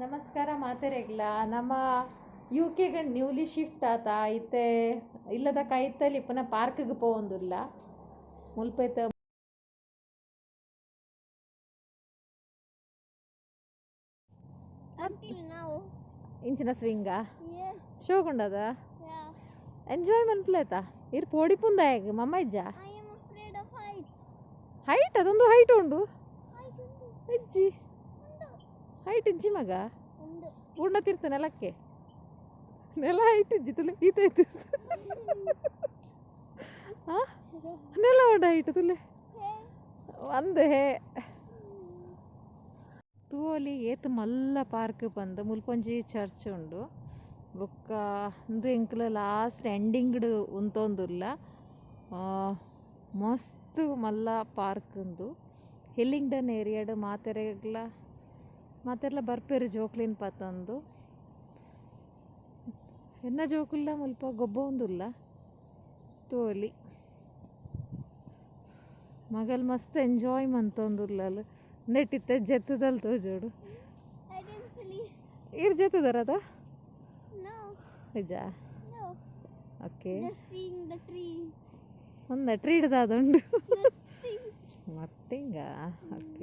ನಮಸ್ಕಾರ ಮಾತೆರೆಗ್ಲ. ನಮ ಯುಕೆ ಗ್ ನ್ಯೂಲಿ ಶಿಫ್ಟ್ ಆತ. ಇತ್ತೆ ಇಲ್ಲದ ಕೈತಲ್ ಇಪ್ಪುನ ಪಾರ್ಕ್ ಗ್ ಪೋವೊಂದುಲ್ಲ. ಮುಲ್ಪ ಇತ್ತೆ Until now. ಇಂಚಿನ ಸ್ವಿಂಗ? Yes. ಶೋಕುಂಡದ? Yeah. Enjoy ಮನ್ಪುಲೇತ. ಇರ್ ಪೋಡಿಪುಂದಾಯಗ್ ಮಮ್ಮ ಇಜ್ಜ? I am afraid of heights. Height ಅದೊಂದು ಹೈಟ್ ಉಂಡು. Height ಉಂಡು. ಇಜ್ಜಿ. ಉಂಡು. ಹೈಟ್ ಇಜ್ಜಿ ಮಗ. ಉಂಡು. ಪೂರ್ಣ ತಿರ್ತು ನೆಲಕ್ಕೆ ನೆಲ ಹೈಟ್ ಇಜ್ಜಿ. ತುಲೆ, ಈತ ಇತ್ತು. ಹಾ, ನೆಲ ಉಂಡು ಹೈಟ್, ತುಲೆ. Hey. ಅಂದ್ ಹೇ ತೂವೊಲಿ ಏತ್ ಮಲ್ಲ ಪಾರ್ಕ್ ಪಂದ್. ಮುಲ್ಪೊಂಜಿ ಚರ್ಚ್ ಉಂಡು. ಬೊಕ್ಕ ಉಂದು ಎಂಕುಲು ಲಾಸ್ಟ್ ಎಂಡಿಂಗ್ ಉಂತೊಂದುಲ್ಲ. ಮಸ್ತ್ ಮಲ್ಲ ಪಾರ್ಕ್ ಉಂದು. ಹಿಲ್ಲಿಂಗ್ಡನ್ ಏರಿಯಾಡ್ ಮಾತೆರೆಗ್ಲ ಮಾತೆರ್ಲ ಬರ್ಪೆರ್ ಜೋಕ್ಲೆನ್ ಪತೊಂದು. ಎನ್ನ ಜೋಕುಲ್ಲ ಮುಲ್ಪ ಗೊಬ್ಬೊಂದುಲ್ಲ, ತೂವೊಲಿ. ಮಗಲ್ ಮಸ್ತ್ ಎಂಜಾಯ್ ಮಂತೊಂದುಲ್ಲಲ್. ಉಂದೆಟ್ ಇತ್ತೆ ಜೆತ್ತುದಲ್ ತೋಜೊಡು. I didn't sleep. ಈರ್ ಜೆತ್ತುದರದ? No. ನಿಜ? No. Okay. Just seeing the tree. ಒಂದ ಟ್ರೀಡ್ ದಾದ ಉಂಡು? Nothing. Nothing. Okay.